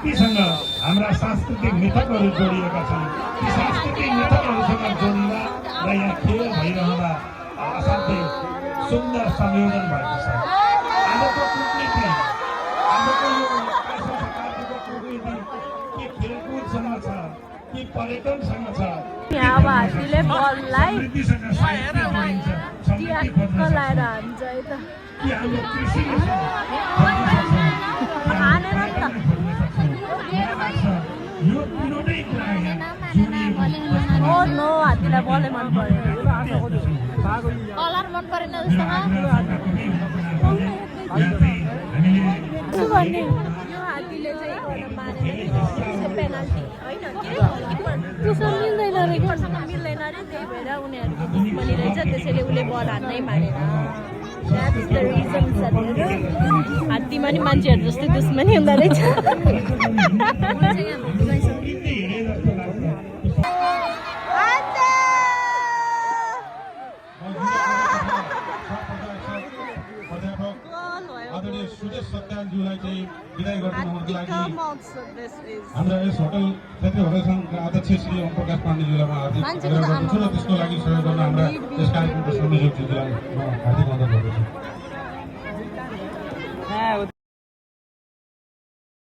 शक्तिसँग हाम्रा सांस्कृतिक मिथकहरू जोडिएका छन्। ती सांस्कृतिक मिथकहरूसँग जोडिँदा र यहाँ खेल भइरहँदा असाध्यै सुन्दर संयोजन भएको छ। आजको कूटनीति आजको यो कूटनीति के खेलकुदसँग छ कि पर्यटनसँग छ। यहाँ अब हात्तीले बललाई ट्याक्क लाएर हान्छ है त। हानेर नि त। ओ नो, हात्तीलाई बलै मन पर्यो। कलर मन परेन जस्तो भन्ने यो हात्तीले चाहिँ मारेर पेनाल्टी होइन त्यसो मिल्दैन रे, मिल्दैन रे, त्यही भएर उनीहरूको दुश्मनी रहेछ, त्यसैले उसले बल हान्नै मारेन। That's the reason sir. हात्तीमा नि मान्छेहरू जस्तै दुश्मनी हुँदो रहेछ। आदरणीय सुदेश सत्यानज्यूलाई चाहिँ विदाई गर्नुको लागि हाम्रा यस होटल क्षेत्रीय होटल सङ्घका अध्यक्ष श्री ओम प्रकाश पाण्डेज्यूलाई म हार्दिक अनुरोध गर्दछु र त्यसको लागि सहयोग गर्न हाम्रा यस कार्यक्रमको संयोजकज्यूलाई म हार्दिक अनुरोध गर्दछु।